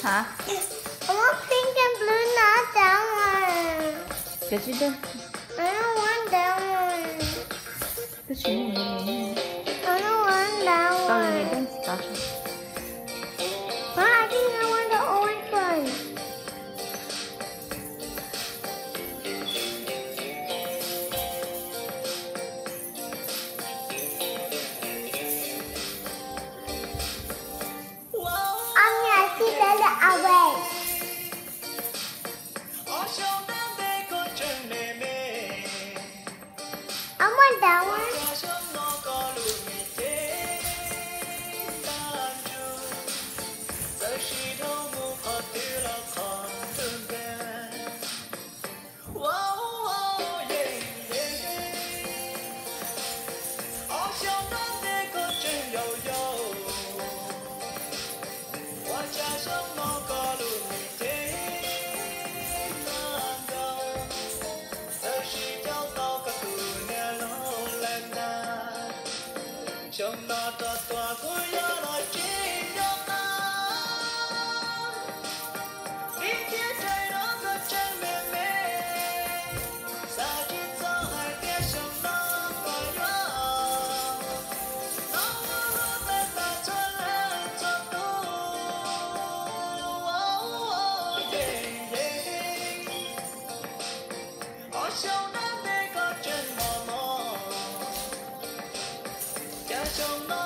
Hả? I want pink and blue, not that one. Cái gì đây? I don't want that one. Cái gì này? I don't want that one. Tao nhìn đơn giản. Why, I think I want the orange one. Ông nhà chị đã là à vậy. Ông ăn đau á. Xyoo no rov tuaj kuv yuav los tsis nco qab. Vim tias daim no koj tseem me me, xav tsis txog hais tias xyoo no koj yuav hnov ua luaj tawm tas txhua leej txhua tus. Ob xyoos dab ntej koj tseem mos mos, cas xyoo no